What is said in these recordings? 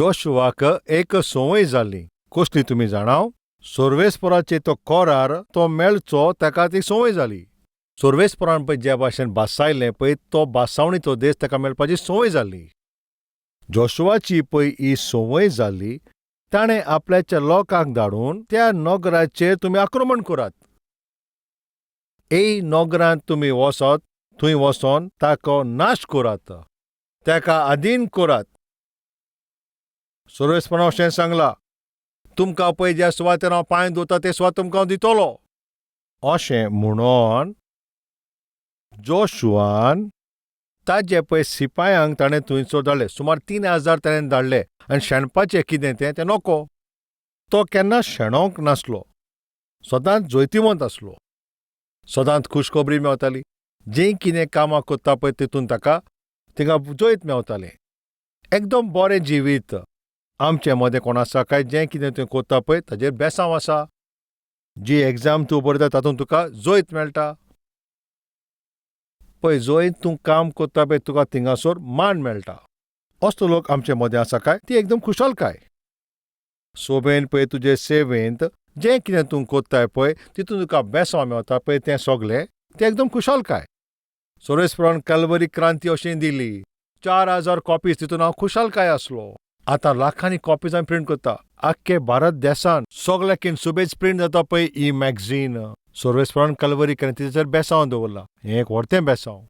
जोशुआक एक संवय जाल्ली. कसली तुमी जाणाव? सोर्वेस्पोराचे तो कोरार तो मेळचो ताका ती संवय जाली. सोर्वेस्पोरान पळय ज्या भाशेन भासायलें पळय तो भासावणीचो देश ताका मेळपाची संवय जाल्ली. जोशुआची पळय ही संवय जाल्ली. ताणें आपल्याच्या लोकांक धाडून त्या नगराचेर तुमी आक्रमण करात, ए नगरांत तुमी वचत, थंय वचोन ताका नाश करात, ताका आदीन करात. सर्वेस्परान अशें सांगलां, तुमकां पळय ज्या सुवातेर हांव पांय दवरता ते सुवात तुमकां हांव दितलो. अशें म्हणून जोशुआन ताजे पळय सिपायांक ताणें थंयसर धाडले. सुमार 3000 ताणें धाडले. आनी शेणपाचें कितें तें तें नको. तो केन्ना शेणोंक नासलो, सदांच जैतिवंत आसलो, सदांच खुशखबरी मेवताली. जीं कितें कामां करता पळय तितून ताका थिंगा जैत मेवतालें. एकदम बरें जिवीत. आमचे मदें कोण आसा काय जें कितें तुवें करता पळय ताजेर बेसांव आसा. जी एग्जाम तूं बरयता तातूंत तुका जैत मेळटा. पळय जंय तूं काम करता पळय तुका थिंगासर मान मेळटा. असलो लोक आमचे मदें आसा काय ती एकदम खुशालकाय. सोबेन पळय तुजे सेवेंत जें कितें तूं करताय पळय तितून तुका बेसांव मेवता पळय तें सगलें तें एकदम खुशालकाय. सोरेस्परान कलवरी क्रांती अशें दिली. 4000 कॉपीज तितून हांव खुशालकाय आसलो. आतां लाखांनी कॉपीज आमी प्रिंट करता. आख्खे भारत देसान सगल्याकीन सुबेज प्रिंट जाता पळय ही मॅगझीन. सोर्वेस्परान कलवरी क्रांतीचेर बेसांव दवरला. हें एक व्हडतें बेसांव.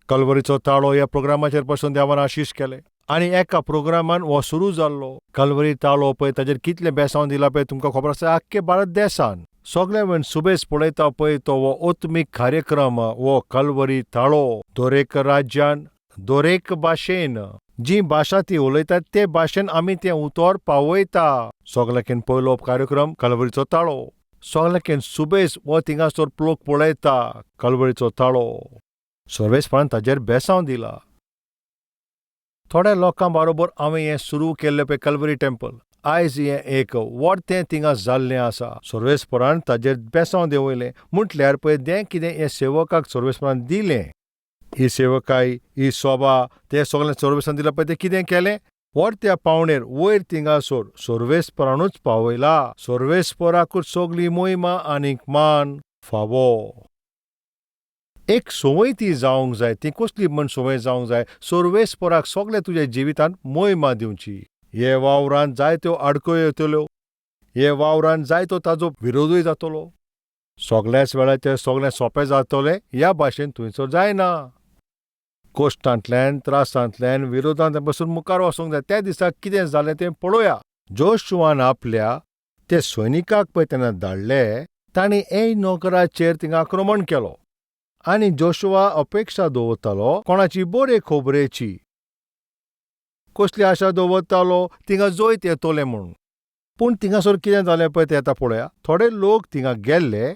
कलवरीचो ताळो ह्या प्रोग्रामाचेर पसून देवान आशीश केले आनी एका प्रोग्रामान हो सुरू जाल्लो. कलवरी ताळो पळय ताजेर कितलें बेसांव दिलां पळय तुमकां खबर आसा. आख्खे भारत देसान सगल्या वयन सुबेज पळयता पळय तो हो आत्मीक कार्यक्रम हो कलवरी ताळो. दरेक राज्यान दरेक भाशेन जी भाशा ती उलयतात ते भाशेन आमी तें उतर पावयता. सगल्याकीन पयलो कार्यक्रम कलवरीचो ताळो. सगल्याकीन सुबेज हो थिंगासर लोक पळयता कलवरीचो ताळो. सर्वेस्परान ताजेर बेसांव दिला. थोड्या लोकां बरोबर हांवें हें सुरू केल्लें पळय कलवरी टेम्पल. आयज हें एक व्हडतें थिंगा जाल्लें आसा. सर्वेस्परान ताजेर बेसांव देंवयलें. म्हटल्यार पळय तें कितें हें सेवकाक सर्वेस्परान दिलें, ही सेवकाय ही सोबा तें सगळें सर्वेस्परान दिलां पळय तें कितें केलें व्हडत्या पावणेर वयर थिंगासर सर्वेस्परानूच पावयला. सर्वेस्पराकूच सगली मोहिमा आनीक मान फावो. एक संवय ती जावंक जाय. ती कसली म्हण संवय जावंक जाय? सर्वेस्पराक सगळे तुज्या जिवितांत मोहिमा दिवची. हे वावरांत जायत्यो आडखळ्यो येतल्यो, हे वावरांत जायतो ताजो विरोधूय जातलो. सगल्याच वेळाचेर सगळें सोंपें जातलें ह्या भाशेन थंयसर जायना. कश्टांतल्यान त्रासांतल्यान विरोधांत पसून मुखार वचूंक जाय. त्या दिसा कितें जालें तें पळोवया. जोशुआन आपल्या ते सैनिकाक पळय तेन्ना धाडले, तांणी ए नगराचेर थिंगा आक्रमण केलो. आनी जोशुआ अपेक्षा दवरतालो कोणाची बरे खबरेची. कसली आशा दवरतालो? थिंगा जैत येतलें म्हूण. पूण थिंगासर कितें जालें पळय तें आतां पळोवया. थोडे लोक थिंगा गेल्ले,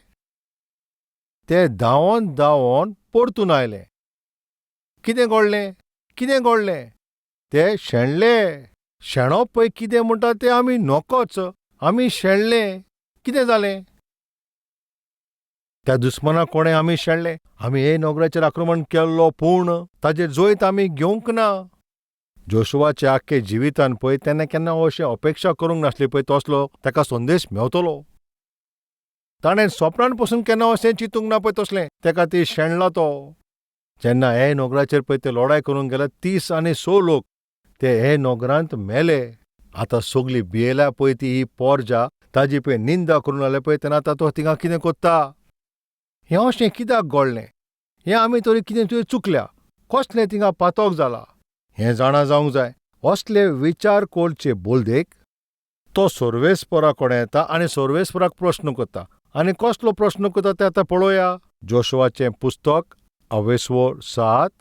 ते धांवोन धांवोन परतून आयले. कितें घडलें? कितें घडलें? ते शेणले. शेणप पळय कितें म्हणटा तें आमी नकोच. आमी शेणले. कितें जालें? त्या दुस्माना कोणें आमी शेणले. आमी हे नगराचेर आक्रमण केल्लो पूण ताजेर जैत आमी घेवंक ना. जोशुआच्या आख्खे जिवितान पळय तेन्ना केन्ना अशें अपेक्षा करूंक नासली पळय तसलो ताका संदेश मेवतलो. ताणें सोपणान पसून केन्ना अशें चिंतूंक ना पळय तसलें. ताका ती शेणला तो. जेन्ना हे नगराचेर पळय ते लढाय करूंक गेले 36 लोक ते हे नगरांत मेले. आतां सगली भियेल्या पळय ती ही पोरजा ताजी पळय निंदा करूंक लागले पळय तेन्ना आतां तो थिंगा कितें करता? हें अशें कित्याक घडलें? हें आमी तरी कितें तरी चुकल्या. कसलें थिंगा पातक जाला हें जाणा जावंक जाय. असले विचार करचे बोलदेक तो सर्वेस्परा कडेन येता आनी सर्वेस्पराक प्रस्न करता. आनी कसलो प्रस्न करता तें आतां पळोवया. जोशुआचें पुस्तक अवेस्वोर 7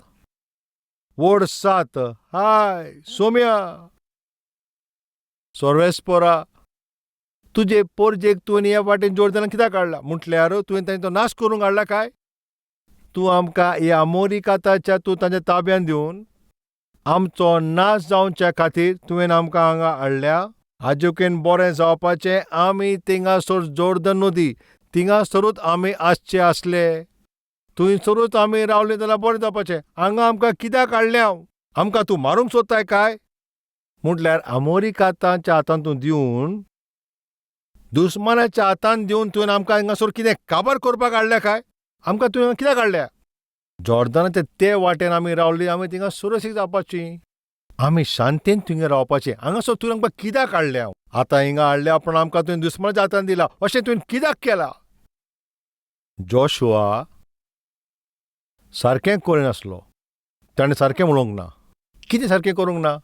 वड 7. हाय सोम्या सर्वेस्परा, तुजे पोरजेक तुवें ह्या वाटेन जोर्दनाक कित्याक हाडला? म्हटल्यार तुवें तांचो नाश करूंक हाडला काय? तूं आमकां ह्या अमोरिकाताच्या तूं तांच्या ताब्यान दिवन आमचो नाश जावच्या खातीर तुवें आमकां हांगा हाडल्या. आजुकेन बरें जावपाचें आमी थिंगासर जोर्दन नदी थिंगासरूच आमी आसचे आसले. थंयसरूच आमी रावले जाल्यार बरें जावपाचें. हांगा आमकां कित्याक हाडल्या? आमकां तूं मारूंक सोदताय काय? म्हटल्यार आमोरिकातांच्या हातांत तूं दिवन, दुस्मानाच्या हातांत दिवन तुवें आमकां हांगासर कितें काबार करपाक हाडल्या काय? आमकां तुवें कित्याक हाडल्या? जॉर्दनाचे ते वाटेन आमी रावली, आमी थिंगा सुरक्षीत जावपाची, आमी शांतीन थिंगा रावपाचें. हांगासर तुवें आमकां कित्याक हाडल्या? आतां हिंगा हाडल्या पूण आमकां तुवें दुस्मानाच्या हातांत दिला, अशें तुवें कित्याक केलां? जोशुआ सारकें करिनासलो, ताणें सारकें म्हणूंक ना. कितें सारकें करूंक ना?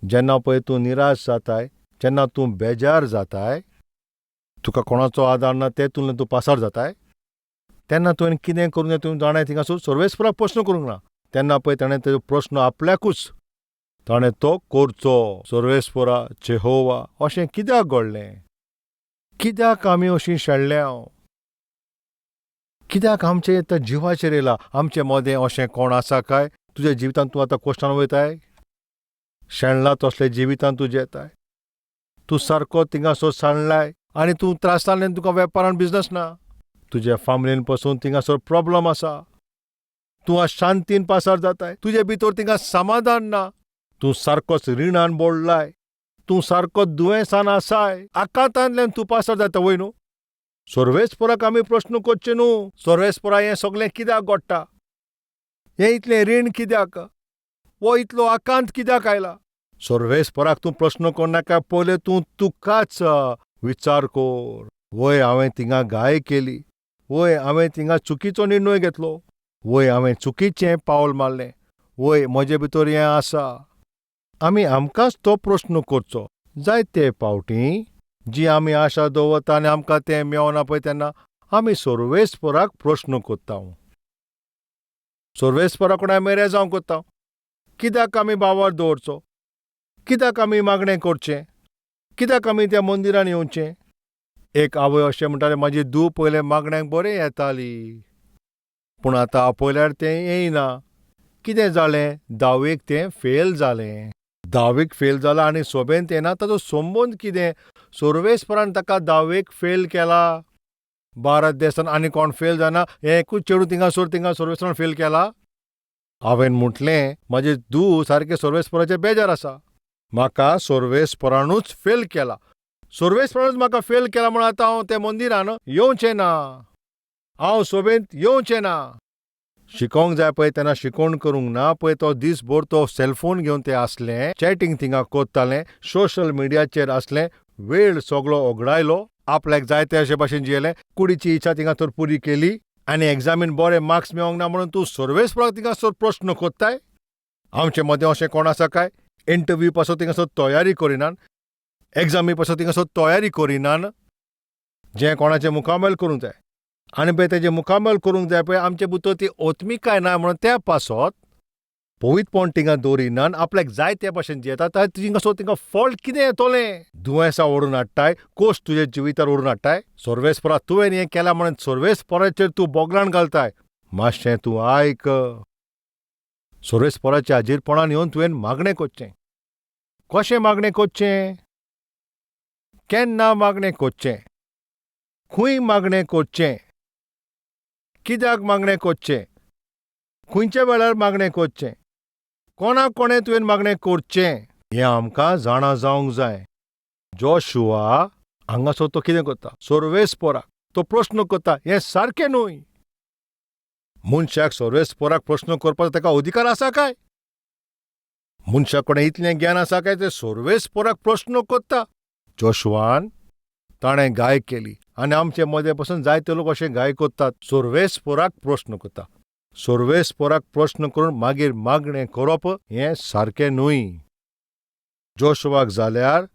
जेन्ना पळय तूं निराश जाताय, जेन्ना तूं बेजार जाताय, तुका कोणाचो आदार ना, ते तुलनेन तूं पासार जाताय, तेन्ना तुवें कितें करूंक जाय तूं जाणाय? थिंगासर सर्वेस्पराक प्रस्न करूंक ना. तेन्ना पळय ताणें तो प्रस्न आपल्याकूच ताणें तो करचो. सर्वेस्परा, जेहोवा, अशें कित्याक घडलें? कित्याक आमी अशीं शेणल्या? कित्याक आमचे आतां जिवाचेर येयला? आमचे मदें अशें कोण आसा काय? तुज्या जिवितांत तूं आतां कोश्टान वयताय, शेणला तसले जिवितांत तूं जेताय, तूं सारको थिंगासर सांडलाय आनी तूं त्रासांतल्यान, तुका वेपारान बिजनस ना, तुज्या फामिलीन पसून थिंगासर प्रॉब्लम आसा, तूं आज शांतीन पासार जाताय, तुजे भितर थिंगा समाधान ना, तूं सारकोच रिणान बोडलाय, तूं सारको दुयेंसान आसाय, आकांतांतल्यान तूं पासार जाता वय न्हू? सर्वेस्पराक आमी प्रस्न करचे न्हू, सर्वेस्परा हें सगळें कित्याक घडटा? हें इतलें रीण कित्याक? हो इतलो आकांत कित्याक आयला? सर्वेस्पराक तूं प्रस्न करनाका, पयलें तूं तुकाच विचार कर. वय हांवें थिंगा घाय केली, वय हांवें थिंगा चुकीचो निर्णय घेतलो, वय हांवें चुकीचें पावल मारलें, वय म्हजे भितर हें आसा. आमी आमकांच तो प्रस्न करचो. जायते फावटी जी आमी आशा दवरता आनी आमकां तें मेवना पळय, तेन्ना आमी सर्वेस्पराक प्रस्न करता, सर्वेस्परा कडेन आमी रेजांव करता. कित्याक आमी बावार दवरचो? कित्याक आमी मागणें करचें? कित्याक आमी त्या मंदिरान येवचें? एक आवय अशें म्हणटाले, म्हाजी धूव पयलें मागण्याक बरें येताली, पूण आतां आपयल्यार तें येयना. कितें जालें? धावेक तें फेल जालें. धावेक फेल जालां आनी सोबेंत येना, ताचो संबंद कितें? सर्वेस्परान ताका धावेक फेल केला. भारत देसान आनी कोण फेल जायना, हें एकूच चेडूं थिंगासर थिंगा सर्वेस्परान फेल केला. हांवें म्हटलें, म्हाजें धूव सारकें सर्वेस्पराचें बेजार आसा, म्हाका सर्वेस्परानूच फेल केला, सर्वेस्परानूच म्हाका फेल केला म्हूण आतां हांव त्या मंदिरान येवचें ना, हांव सोबेंत येवचें ना. शिकोंक जाय पळय तेन्ना शिकोवण करूंक ना पळय, तो दीसभर तो सेलफोन घेवन तें आसलें, चॅटींग थिंगा कोत्तालें, सोशल मिडियाचेर आसलें, वेळ सगलो ओगडायलो, आपल्याक जाय ते अशे भाशेन जियेलें, कुडीची इच्छा थिंगा तर पुरी केली आनी एग्जामीन बरे मार्क्स मेवोंक ना म्हणून तूं सर्वेस्पराक थिंगासर प्रस्न कोत्ताय. आमचे मदें अशें कोण आसा काय? इंटरव्यू पासत थिंगासर तयारी करिनात, एग्जामी पासत थिंगासर तयारी करिनात, जें कोणाचें मुखामल करूंक जाय आनी पळय तेजें मुखामल करूंक जाय पळय, आमचे भितर ती ओत्मिकाय ना म्हणून त्या पासत पवित्रपण थिंगा दवरिनात, आपल्याक जाय त्या भाशेन जियेता. थिंगासर थिंगा फॉल्ट कितें येतलें? दुयेंसां ओडून हाडटाय, कोश तुज्या जिवितार ओडून हाडटाय. सर्वेस्परा तुवें हें केलां म्हणून सर्वेस्पराचेर तूं बोगलाण घालताय. मातशें तूं आयक, सर्वेस्पराच्या हाजीरपणान येवन तुवें मागणें करचें. कशें मागणें करचें? केन्ना मागणें करचें? खंय मागणें करचें? कित्याक मागणें करचें? खंयच्या वेळार मागणें करचें? कोणाक कोणें तुवें मागणें करचें? हें आमकां जाणा जावंक जाय. जोशुआ हांगासर तो कितें करता? सर्वेस्पराक तो प्रस्न करता. हें सारकें न्हय. मनशाक सर्वेस्पराक प्रस्न करपाचो ताका अधिकार आसा काय? मनशा कडेन इतलें ज्ञान आसा काय ते सर्वेस्पराक प्रस्न करता? जोशुआन ताणें गाय केली आनी आमचे मदें पसून जायते लोक अशे गाय करतात, सर्वेस्पराक प्रस्न करता. सर्वेस्पराक प्रस्न करून मागीर मागणें करप हें सारकें न्हय. जोशुआक जाल्यार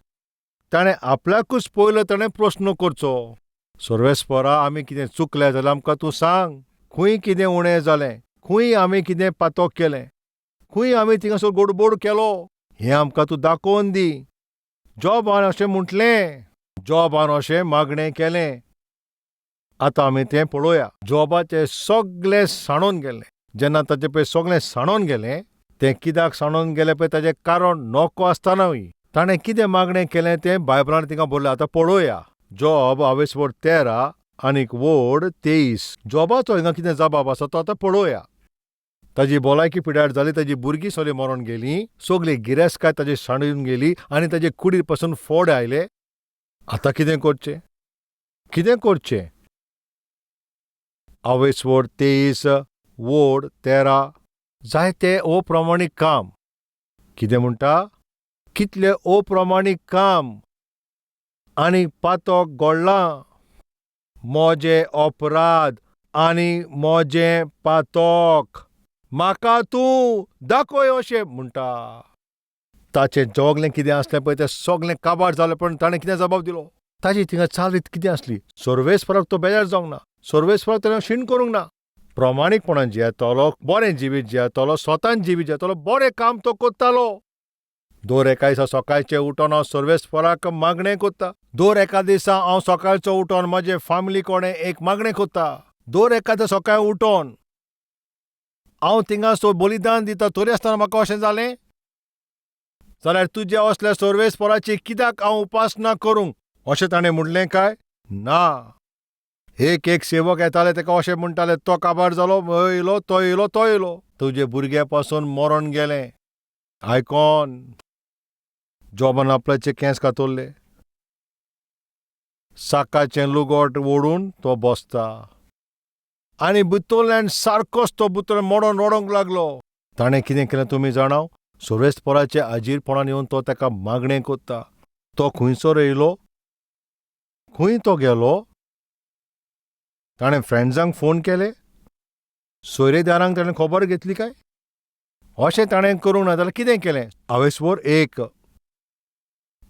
ताणें आपल्याकूच पयलो ताणें प्रस्न करचो, सर्वेस्परा आमी कितें चुकले जाल्यार आमकां तूं सांग, खंय कितें उणें जालें, खंय आमी कितें पातोक केलें, खंय आमी थिंगासर गोडबोड केलो, हें आमकां तूं दाखोवन दी. जॉबान अशें म्हटलें, जॉबान अशें मागणें केलें. आतां आमी तें पळोवया. जॉबाचें सगळें सांडून गेलें. जेन्ना ताचें पळय सगळें सांडून गेलें, तें कित्याक सांडून गेलें पळय ताचें कारण नको आसतनाय ताणें कितें मागणें केलें तें बायबलान थिंगा बरयलां. आतां पळोवया. जॉब हांवें 13 आनीक वड 23. जॉबाचो हिंगा कितें जबाब आसा तो आतां पळोवया. ताजी भलायकी पिड्यार जाली, ताजी भुरगीं सगळीं मरोन गेलीं, सगळी गिरेस्तकाय ताजी सांडून गेली आनी ताजे कुडीर पासून फोड आयले. आतां कितें करचें? कितें करचें? आवयस्वर 23 वोड 13 जायते अप्रमाणीक काम. कितें म्हणटा? कितलें अप्रमाणीक काम आनी पातक घडलां. म्हजें अपराध आनी म्हजें पातक म्हाका तूं दाखय अशें म्हणटा. ताचें जगलें कितें आसलें पळय तें सगलें काबार जालें, पण ताणें कितें जबाब दिलो? ताजी थिंगा चालरीत कितें आसली? सर्वेस्पराक तो बेजार जावंक ना, सर्वेस्पराक ताणें शीण करूंक ना. प्रमाणीकपणान जियेतालो, बरें जिवीत जियेतालो, स्वतान जिवीत जियेतालो, बरें काम तो करतालो. दर एका दिसा सकाळचें उठोन हांव सर्वेस्पराक मागणें करता. दर एका दिसा हांव सकाळचो उठोन म्हजे फामिली कडेन एक मागणें करता. दर एका दिसा सकाळीं उठोन हांव थिंगासर बलिदान दिता, तरी आसतना म्हाका अशें जालें जाल्यार तुज्या असल्या सर्वेस्पराची कित्याक हांव उपासना करूंक अशें ताणें म्हणलें काय ना? एक एक सेवक येताले ताका अशें म्हणटाले, तो काबार जालो, हो येयलो, तो येयलो, तो येयलो, तुजे भुरग्या पासून मरोन गेलें. आयकोन जॉबान आपल्याचे केंस कातरले, साकाचें लुगट ओडून तो बसता आनी भितरल्यान सारकोच तो भितर मोडोन रडोंक लागलो. ताणें कितें केलें तुमी जाणाव? सर्वेस्पराचे आजीरपणान येवन तो ताका मागणें करता. तो खंयसर येयलो, खंय तो गेलो? ताणें फ्रेंड्सांक फोन केले, सोयरेदारांक ताणें खबर घेतली काय? अशें ताणें करूंक ना जाल्यार कितें केलें? हावेसवर 1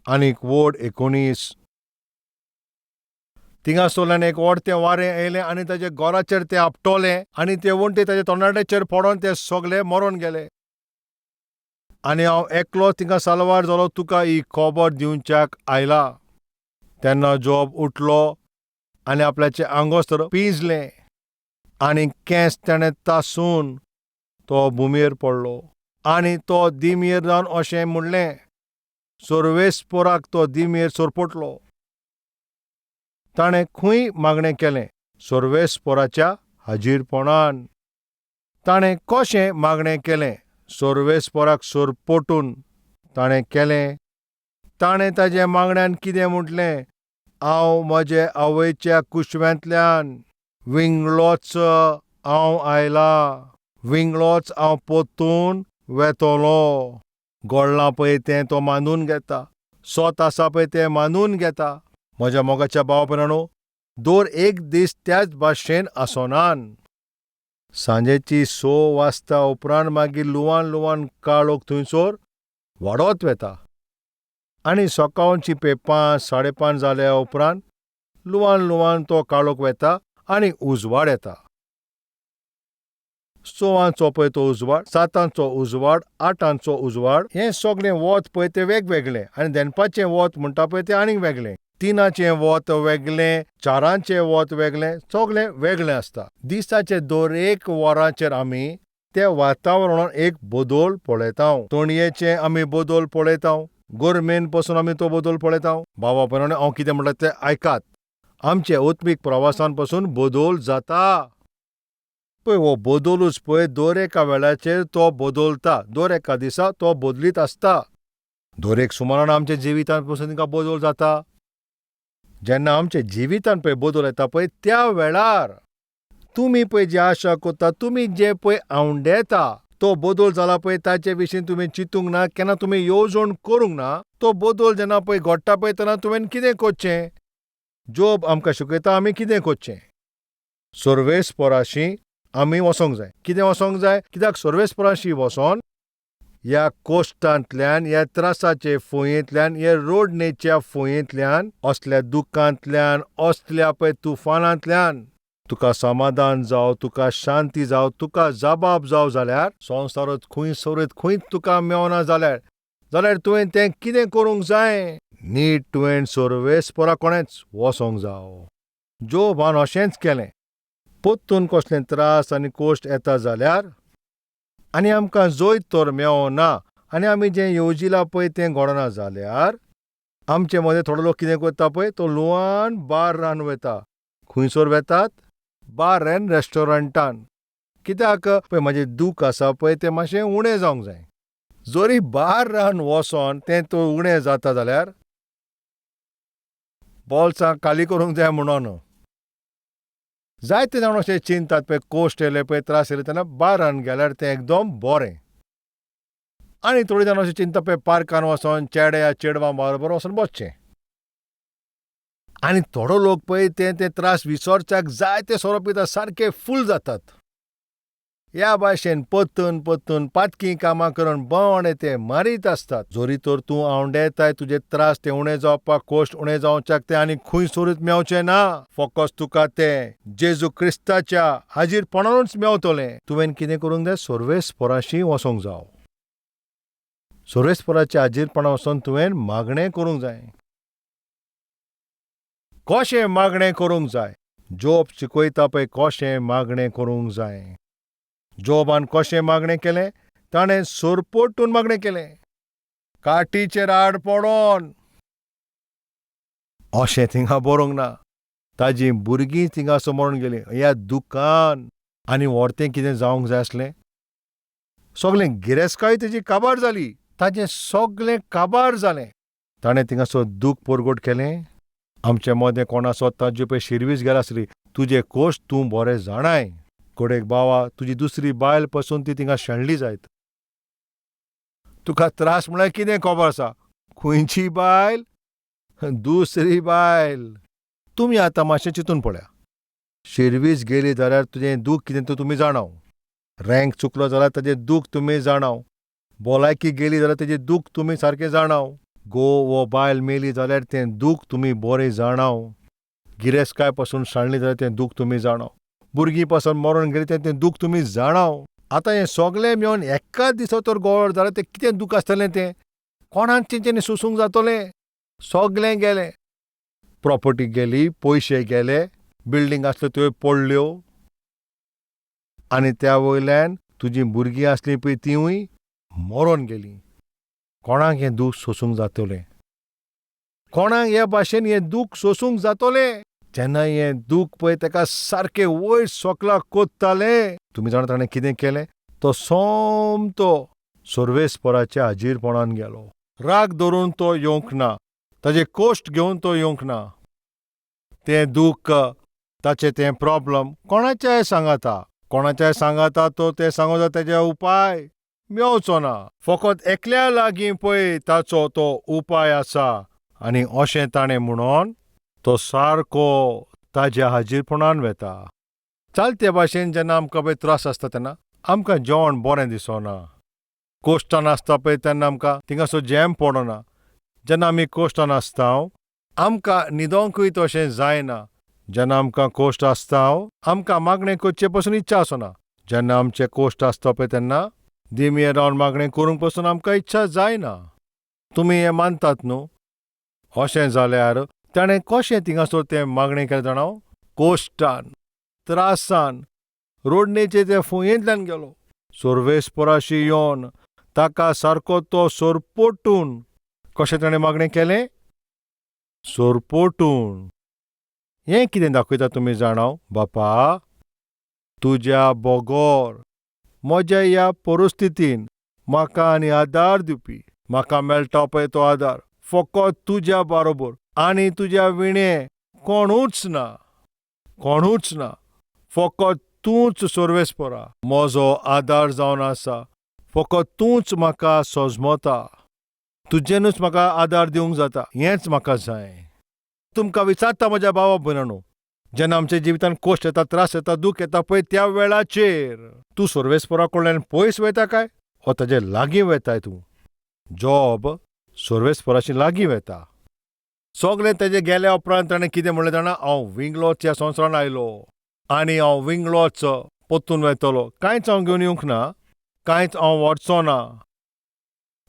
आनीक वोड 19. थिंगासरल्यान एक ओडतें वारें येयलें आनी ताच्या घराचेर तें आपटलें आनी ते वण्टी ताच्या तोंडाचेर पडोन ते सगळे मरोन गेले. आनी हांव एकलो थिंगा साल्वार जालो, तुका ही खबर दिवच्याक आयला. तेन्ना जॉब उठलो आनी आपल्याचें आंगोस्तर पिंजलें आनी केंस ताणें तासून तो भुमयेर पडलो आनी तो दिमयेर जावन अशें म्हणलें, सर्वेस्पराक तो दिमयेर सरपटलो. ताणें खंय मागणें केलें? सर्वेस्पराच्या हाजीरपणान. ताणें कशें मागणें केलें? सर्वेस्पराक सरपटून ताणें केलें. ताणें ताज्या मागण्यान कितें म्हटलें? हांव म्हजे आवयच्या कुशव्यांतल्यान विंगलोच हांव आयला, विंगलोच हांव परतून वेतलो. गोडलां पळय तें तो मानून घेता, सोत आसा पळय तें मानून घेता. म्हज्या मोगाच्या भाव भयणांनो, दर एक दीस त्याच भाशेन आसनान. सांजेची 6 वाजता उपरांत मागीर लुवान लुवान काळोख थंयसर वाडत वेता आनी सकाळची पळय 5 5:30 जाल्या उपरांत लुवान लुवान तो काळोख वेता आनी उजवाड येता. 6 पळय तो उजवाड, 7 उजवाड, 8 उजवाड, हें सगळें वत पळय तें वेगवेगळें आनी दनपारचें वत म्हणटा पळय तें आनीक वेगळें. 3 वत वेगळें, 4 वत वेगळें, सगळें वेगळें आसता. दिसाचे दर एक वराचेर आमी त्या वातावरणान एक बदल पळयता. तणयेचे आमी बदल पळयता, गरमेन पसून आमी तो बदल पळयता. बाबा भयणांनो, हांव कितें म्हणटा तें आयकात. आमचे आत्मीक प्रवासान पसून बदल जाता पळय, हो बदलूच पळय दर एका वेळाचेर तो बदलता, दर एका दिसा तो बदलीत आसता. दर एक सुमारान आमच्या जिवितांत पसून तांकां बदल जाता. जेन्ना आमच्या जिवितांत पळय बदल येता पळय त्या वेळार तुमी पळय जी आशा करता, तुमी जे पळय आवंडेता तो बदल जाला पळय ताचे विशीं तुमी चिंतूंक ना, केन्ना तुमी येवजण करूंक ना. तो बदल जेन्ना पळय घडटा पळय तेन्ना तुवें कितें करचें? जोब आमकां शिकयता आमी कितें करचें. सर्वेस्पराशी आमी वचोंक जाय. कितें वचोंक जाय? कित्याक सर्वेस्पराशी वचोन ह्या कोश्टांतल्यान, ह्या त्रासाचे फुयेंतल्यान, ह्या रोडणेच्या फुयेंतल्यान, असल्या दुख्खांतल्यान, असल्या पळय तुफानांतल्यान तुका समाधान जावं, तुका शांती जावं, तुका जबाब जावं जाल्यार संवसारांत खंय सोरीत खंयच तुका मेवना जाल्यार, जाल्यार तुवें तें कितें करूंक जाय? नीट तुवें सर्वेस्परा कोणेंच वचोंक जावो. जोबान अशेंच केलें. परतून कसलें त्रास आनी कोश्ट येता जाल्यार आनी आमकां जैत तर मेवना आनी आमी जें येवजिलां पळय तें घडना जाल्यार आमचे मदें थोडो लोक कितें करता पळय, तो लुवान बार्रान वता. खंयसर वेतात? बार एन्ड रेस्टॉरंटान. कित्याक पळय म्हाजें दूख आसा पळय तें मातशें उणें जावंक जाय. जरी बार्रान वचोन तें तूं उणें जाता जाल्यार बोल्सां खाली करूंक जाय म्हणून. जायते जाण अशें चिंततात पळय कोश्ट येयले पळय त्रास येयले तेन्ना बार्रान गेल्यार तें एकदम बरें. आनी थोडीं जाणां अशें चिंतता पळय पार्कान वचोन चेडे या चेडवां बरोबर वचोन बसचें. आनी थोडो लोक पळय ते ते त्रास विसरच्याक जायते सोरो पितात, सारके फूल जातात. ह्या भाशेन परतून परतून पातकी कामां करून बोवाळ ते मारीत आसतात. जरी तर तूं आंवडेताय तुजे त्रास ते उणें जावपाक, कोश्ट उणें जावच्याक तें आनी खंय सोरूच मेवचें ना. फकत तुका तें जेजू क्रिस्ताच्या हाजीरपणानूच मेवतलें. तुवें कितें करूंक जाय? सर्वेस्पराशी वचोंक जाव. सर्वेस्पराच्या हाजीरपणा वचोन तुवें मागणें करूंक जाय. कशें मागणें करूंक जाय? जोब शिकयता पळय कशें मागणें करूंक जाय. जोबान कशें मागणें केलें? ताणें सरपटून मागणें केलें, काटीचेर आड पडोन. अशें थिंगा बरोवंक ना. ताजीं भुरगीं थिंगासो मरून गेलीं ह्या दुकान. आनी व्हरतें कितें जावंक जाय आसलें? सगळें गिरेस्तकाय तेजी काबार जाली. ताजें सगळें काबार जालें. ताणें थिंगासो दूख परगट केलें. आमचे मदें कोण आसत ताजी पळय शिरवीस गेल्या आसली. तुजे कोश्ट तूं बरें जाणाय. घडयेक बावा तुजी दुसरी बायल पसून ती थिंगा शेणली जायत. तुका त्रास म्हळ्यार कितें खबर आसा? खंयची बायल? दुसरी बायल. तुमी आतां मातशें चिंतून पळया. शिरवीस गेली जाल्यार तुजें दूख कितें तें तुमी जाणाव. रँक चुकलो जाल्यार ताजें दूख तुमी जाणाव. भलायकी गेली जाल्यार ताजें दूख तुमी सारकें जाणाव. घोव वो बायल मेली जाल्यार तें दूख तुमी बरें जाणाव. गिरेस्तकाय पसून सांडली जाल्यार तें दूख तुमी जाणाव. भुरगीं पासून मरून गेली तें दूख तुमी जाणाव. आतां हें सगळें मेळून एकाच दिसा तर गोळ जाल्यार तें कितें दूख आसतलें तें? कोणाक तेंच्यांनी सोंसूंक जातलें? सगळें गेलें. प्रॉपर्टी गेली, पयशे गेले, बिल्डींग आसल्यो त्यो पडल्यो. आनी त्या वयल्यान तुजीं भुरगीं आसलीं पळय तिवूय मरोन गेलीं. कोणाक हें दूख सोंसूंक जातलें? कोणाक ह्या भाशेन हें दूख सोंसूंक जातलें? जेन्ना हें दूख पळय ताका सारकें वयर सोकला कोत्तालें. तुमी जाणा ताणें कितें केलें? तो सोमतो सर्वेस्पराच्या हाजीरपणान गेलो. राग धरून तो येवंक ना. ताजे कोश्ट घेवन तो येवंक ना. तें दूख, ताचें तें प्रॉब्लम कोणाच्याय सांगाता. कोणाच्याय सांगाता तो तें सांगता तेजे उपाय मेवचो ना. फकत एकल्या लागीं पळय ताचो तो उपाय आसा. आनी अशें ताणें म्हणून तो सारको ताज्या हाजीरपणान वेता. चालते भाशेन जेन्ना आमकां पळय त्रास आसता तेन्ना आमकां जेवण बरें दिसना. कोश्टान आसता पळय तेन्ना आमकां थिंगासो जॅम पडना. जेन्ना आमी कोश्टान आसता आमकां न्हिदोंकूय तशें जायना. जेन्ना आमकां कोश्ट आसता आमकां मागणें करचे पसून इच्छा आसना. जेन्ना आमचे कोश्ट आसता पळय तेन्ना दिमये रावन मागणें करूंक पसून आमकां इच्छा जायना. तुमी हें मानतात न्हू? अशें जाल्यार ताणें कशें थिंगासर तें मागणें केलें जाणा? कोश्टान, त्रासान, रोडणेचे ते फुयेंतल्यान गेलो. सर्वेस्पराशी येवन ताका सारको तो सरपटून. कशें ताणें मागणें केलें? सरपटून. हें कितें दाखयता तुमी जाणाव? बापा, तुज्या बोगोर म्हज्या ह्या परिस्थितीन म्हाका आनी आदार दिवपी. म्हाका मेळटा पळय तो आदार फकत तुज्या बारोबर आनी तुज्या विणें कोणूच ना. कोणूच ना. फकत तूंच सर्वेस्परा म्हजो आदार जावन आसा. फकत तूंच म्हाका सजमता. तुजेनूच म्हाका आदार दिवंक जाता. हेंच म्हाका जाय. तुमकां विचारता म्हज्या भावा भयणांनो, जेन्ना आमच्या जिवितांत कोश्ट येता, त्रास येता, दूख येता पळय त्या वेळाचेर तूं सर्वेस्परा कडल्यान पयस वयता काय वो ताजे लागीं वेताय तूं? जॉब सर्वेस्पराशी लागीं वेता. सगळें तेजें गेल्या उपरांत ताणें कितें म्हणलें जाणा? हांव विंगलोच ह्या संवसारान आयलो आनी हांव विंगलोच परतून वेतलो. कांयच हांव घेवन येवंक ना. कांयच हांव व्हरचो ना.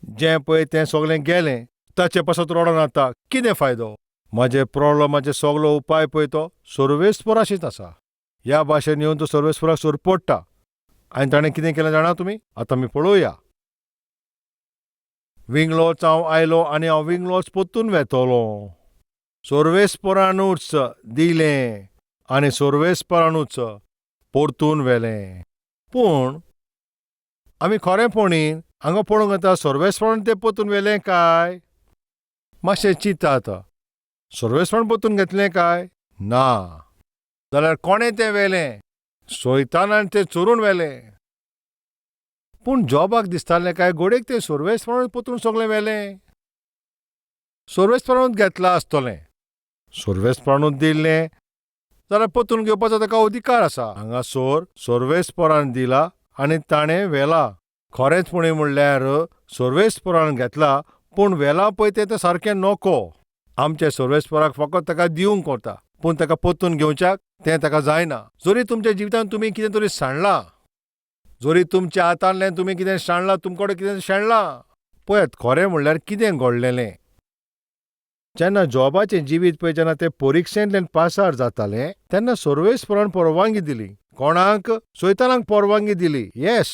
जें पळय तें सगळें गेलें. ताचे पासत रडोन आतां कितें फायदो? म्हाजे प्रॉब्लमाचे सगलो उपाय पळय तो सर्वेस्पराशीच आसा. ह्या भाशेन येवन तो सर्वेस्पराक सरपडटा. आनी ताणें कितें केलें जाणा तुमी? आतां आमी पळोवया. विंगलोच हांव आयलो आनी हांव विंगलोच परतून वेतलो. सर्वेस्परानूच दिलें आनी सर्वेस्परानूच परतून व्हेलें. पूण आमी खरेंपणी हांगा पळोवंक येता सर्वेस्परान तें पोतून व्हेलें काय? मातशें चिंता आतां, सर्वेस्परान पोतून घेतलें काय? ना. जाल्यार कोणें तें व्हेलें? सैतानान तें चोरून व्हेलें. पूण जॉबाक दिसतालें काय घोडेक तें सर्वेस्परान पोतून सगळें व्हेलें? सर्वेस्परानूच घेतलां आसतलें. सर्वेस्परानूच दिल्लें जाल्यार पोतून घेवपाचो ताका अधिकार आसा. हांगासर सर्वेस्परान दिला आनी ताणें व्हेलां. खरेंचपणी म्हणल्यार सर्वेस्परान घेतला, पूण व्हेलां पळय तें सारकें नको. आमच्या सर्वेस्पराक फकत ताका दिवंक वता, पूण ताका पोतून घेवच्याक तें ताका जायना. जरी तुमच्या जिवितांत तुमी कितें तरी सांडलां, जरी तुमच्या हातांतल्यान तुमी कितें सांडलां, तुमकडे कितें शेणलां, पळयात खरें म्हणल्यार कितें घडलेलें. जेन्ना जॉबाचें जिवीत पळय जेन्ना तें परिक्षेंतल्यान पासार जातालें तेन्ना सर्वेस्परान परवानगी दिली. कोणाक? सैतानाक परवानगी दिली. येस,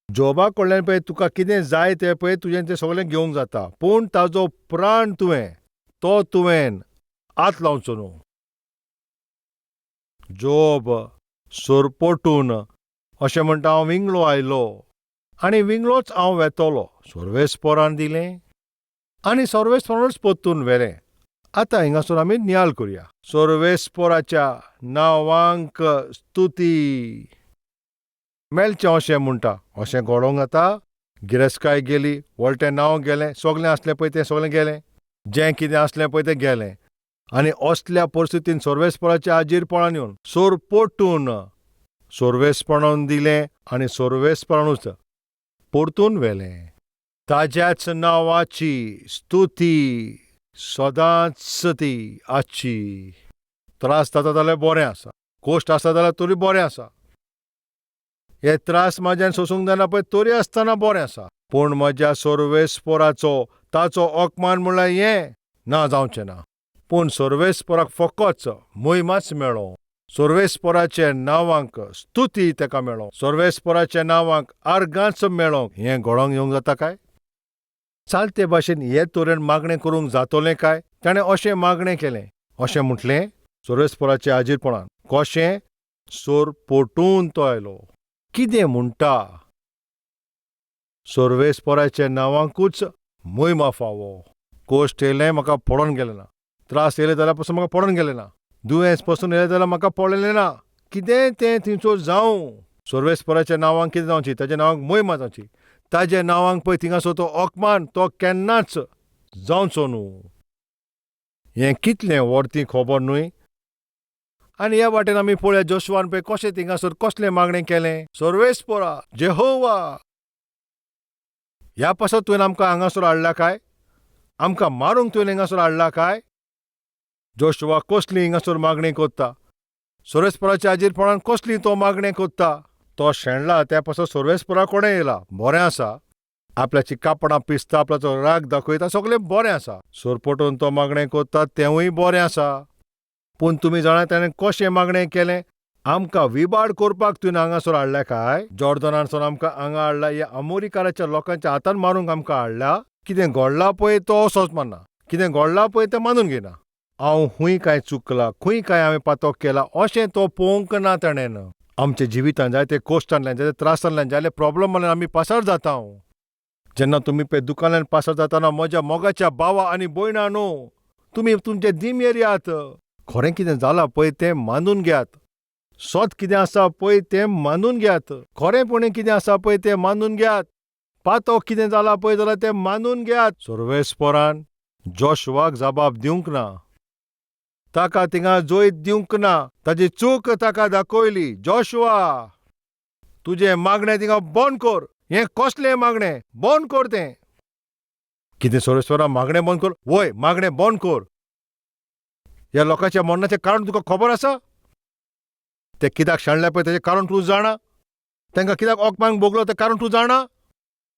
जॉबा कडल्यान पळय तुका कितें जाय तें पळय तुजें तें सगळें घेवंक जाता, पूण ताजो प्राण तुवें तो तुवें हात लावचो न्हू. जोब सोरपोटून अशें म्हणटा, हांव विंगलो आयलो आनी विंगलोच हांव वेतलो. सर्वेस्परान दिलें आनी सर्वेस्परानूच पोत्तून व्हेलें. आतां हिंगासर आमी नियाळ करुया. सर्वेस्पराच्या नांवांक स्तुती मेळचें अशें म्हणटा. अशें घडोवंक जाता? गिरेस्तकाय गेली, व्हडलें नांव गेलें, सगळें आसलें पळय तें सगळें गेलें, जें कितें आसलें पळय तें गेलें. आनी असल्या परिस्थितीन सर्वेस्पराच्या आजीरपणान येवन सोरपोटून सर्वेस्परान दिलें आनी सर्वेस्परानूच परतून व्हेलें. ताज्याच नांवाची स्तुती सदांच ती आसची. त्रास जाता जाल्यार बरें आसा, कोश्ट आसता जाल्यार तरी बरें आसा, हे त्रास म्हाज्यान सोसूंक जायना पळय तरी आसतना बरें आसा, पूण म्हज्या सर्वेस्पराचो ताचो अपमान म्हणल्यार हें ना जावचें ना. पूण सर्वेस्पराक फकत मोहिमाच मेळो, सर्वेस्पराच्या नांवांक स्तुती ताका मेळो, सर्वेस्पराच्या नांवांक आर्गांच मेळो. हें घडोवंक येवंक जाता काय? चालते भाशेन हे तरेन मागणें करूंक जातलें काय? ताणें अशें मागणें केलें, अशें म्हटलें सर्वेस्पराच्या आजीरपणान. कशें? सोर पोटून तो आयलो. कितें म्हणटा? सर्वेस्पराच्या नांवांकूच मोहिमा फावो. कोश्ट येयलें म्हाका पडोन गेलें ना, त्रास येयले जाल्यार पसून म्हाका पडोन गेलें ना, दुयेंस पसून येयलें जाल्यार म्हाका पडलें ना, कितेंय तें थंयचो जावं, सर्वेस्पराच्या नांवांक कितें जावची? ताज्या नांवांक मोहिमा जावची. ताज्या नांवांक पळय थिंगासर तो अपमान तो केन्नाच जावचो न्हू. हें कितलें व्हड खबर न्हय? आनी ह्या वाटेन आमी पळोवया जोशुआन पळय कशें थिंगासर कसलें मागणें केलें. सर्वेस्परा जेहोवा, ह्या पासत तुवें आमकां हांगासर हाडला काय? आमकां मारूंक तुवें हिंगासर हाडला काय? जोशुआ कसली हिंगासर मागणी कोत्ता? सर्वेस्पराच्या आजीरपणान कसली तो मागणें कोत्ता? तो शेणला त्या पासत सर्वेस्परा कोणें येयला, बरें आसा, आपल्याची कापडां पिसता, आपल्याचो राग दाखयता, सगळें बरें आसा. सोरपोटून तो मागणें कोत्ता तेंवूय बरें आसा, पूण तुमी जाणा ताणें कशें मागणें केलें? आमकां विबाड करपाक तुवें हांगासर हाडल्या काय? जॉर्दनानसून आमकां हांगा हाडला, ह्या अमोरिकाराच्या लोकांच्या हातान मारूंक आमकां हाडला? कितें घडलां पळय तो असोच मानना, कितें घडलां पळय तें मानून घेयना. हांव खूंय काय चुकला, खूंय काय हांवें पातक केला अशें तो पळोवंक ना ताणें. आमच्या जिवितांत जायते कोश्टांतल्यान, जायते त्रासांतल्यान, जायते प्रॉब्लमांतल्यान आमी पासार जाता. जेन्ना तुमी पळय दुकानांतल्यान पासार जाताना म्हज्या मोगाच्या भावा आनी भयणा न्हू, तुमी तुमचे दिमयेर यात. खरें कितें जालां पळय तें मानून घेयात, सत कितें आसा पळय तें मानून घेयात, खरेंपणी कितें आसा पळय तें मानून घेयात, पातक कितें जालां पळय जाल्यार तें मानून घेयात. सर्वेस्परान जोशुआक जबाब दिवंक ना, ताका थिंगा जैत दिवंक ना, ताजी चूक ताका दाखयली. जोशुआ, तुजें मागणें थिंगा बंद कर, हें कसलें मागणें? बंद कर तें. कितें सर्वेस्परा मागणें बंद कर? वय, मागणें बंद कर. ह्या लोकांच्या मरणाचें कारण तुका खबर आसा? ते कित्याक शेणले पळय तेजें कारण तूं जाणा? तांकां कित्याक अपमान भोगलो तें कारण तूं जाणा?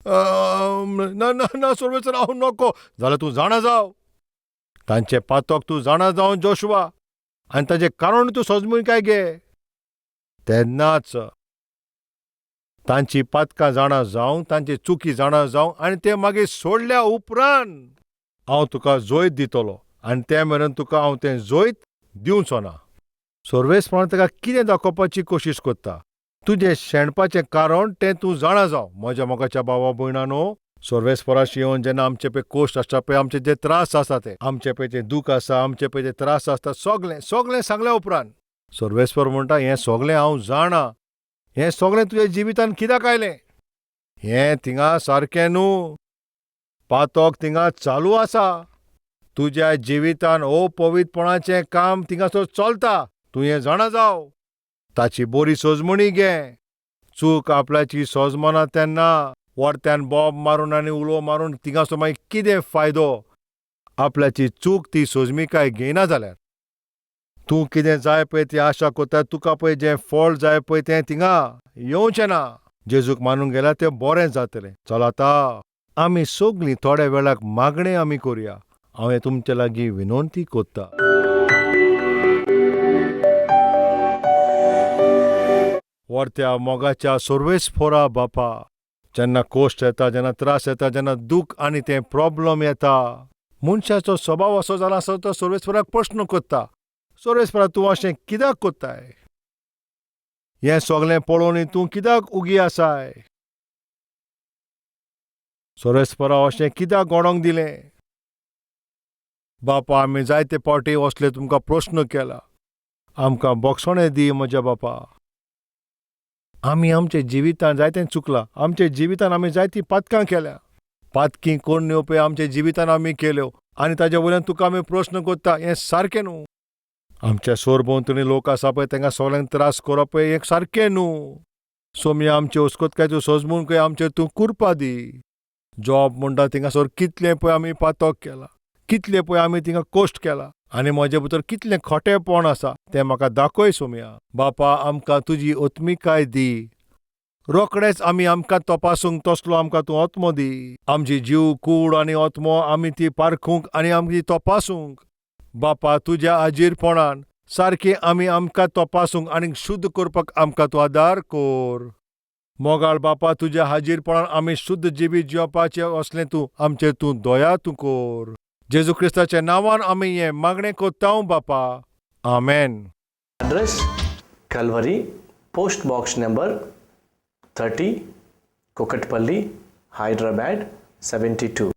ना ना ना सर्वेस्पर, हांव नको. जाल्यार तूं जाणा जाव, तांचें पातक तूं जाणा जावन जोशुआ, आनी ताजें कारण तूं सजमून काय घे. तेन्नाच तांची पातकां जाणा जावं, तांची चुकी जाणा जावं, आनी ते मागीर सोडल्या उपरांत हांव तुका जैत दितलो, आनी ते मेरेन तुका हांव तें जैत दिवचो ना. सर्वेस्परान ताका कितें दाखोवपाची कोशिश करता? तुजें शेणपाचें कारण तें तूं जाणा जाव. म्हज्या मोगाच्या भावा भयणानो, सर्वेस्पराशी येवन जेन्ना आमचे पळय कोश्ट आसता पळय, आमचे जे त्रास आसा ते, आमचे पळय जें दूख आसा, आमचे पळय जे त्रास आसता, सगळें सगळें सांगल्या उपरांत सर्वेस्पर म्हणटा, हें सगळें हांव जाणा, हें सगळें तुज्या जिवितान कित्याक आयलें, हें थिंगा सारकें न्हू, पातोक थिंगा चालू आसा, तुज्या जिवितान अपवित्रपणाचें काम थिंगासर चलता, तूं हें जाणा जाव. ताची बरी सोजमणी घे. चूक आपल्याची सोजमना तेन्ना वरत्यान बोब मारून आनी उलो मारून थिंगासर मागीर कितें फायदो? आपल्याची चूक ती सोजमिकाय घेयना जाल्यार तूं कितें जाय पळय ती आशा कोत्ता, तुका पळय जें फळ जाय पळय तें थिंगा येवचें ना. जेजूक मानूंक गेल्यार तें बरें जातलें. चल आतां आमी सगलीं थोड्या वेळाक मागणें आमी करुया. हांव हें तुमचे लागीं विनवंती कोत्ता. वरत्या मोगाच्या सर्वेस्फोरा बापा, जेन्ना कोश्ट येता, जेन्ना त्रास येता, जेन्ना दूख आनी तें प्रॉब्लम येता, मनशाचो स्वभाव असो जाला आसता, तो सर्वेस्पराक प्रश्न कोत्ता, सर्वेस्परा तूं अशें कित्याक कोत्ताय? हें सगळें पळोवन तूं कित्याक उगी आसाय? सर्वेस्परा अशें कित्याक घडोवंक दिलें? बापा, आमी जायते फावटी असले तुमकां प्रश्न केला, आमकां बोगसणें दी म्हज्या बापा. आमी आमच्या जिवितान जायतें चुकलां, आमच्या जिवितान आमी जायतीं पातकां केल्या, पातकी करून येवपी आमच्या जिवितान आमी केल्यो आनी ताज्या वयल्यान तुका आमी प्रश्न कोत्ता, हें सारकें न्हू. आमच्या सोरभोंवतणी लोक आसा पळय तांकां सगळ्यांक त्रास करप पळय हें सारकें न्हू. सोमया आमचे वस्कोत काय तूं सोजमून खंय आमचेर तूं कुरपा दी. जॉब म्हणटा थिंगासर कितलें पळय आमी पातक केलां, कितलें पळय आमी थिंगा कोश्ट केला आनी म्हजे भितर कितलें खोटेपण आसा तें म्हाका दाखय सोमया. बापा, आमकां तुजी ओत्मिकाय दी. रोखडेच आमी आमकां तपासूंक तसलो आमकां तूं ओत्मो दी. आमची जीव, कूड आनी ओत्मो आमी ती पारखूंक आनी आमची तपासूंक. बापा, तुज्या आजीरपणान सारकी आमी आमकां तपासूंक आनी शुद्ध करपाक आमकां तूं आदार कोर. मोगाळ बापा, तुज्या हाजीरपणान आमी शुद्ध जिवीत जिवपाचें असलें तूं आमचेर तूं दया तूं कोर. जेजू क्रिस्ताच्या नांवान आमी हें मागणें कोत्ता बापा, आमेन. Address Calvary, post box number 30, Kukatpally, Hyderabad 72.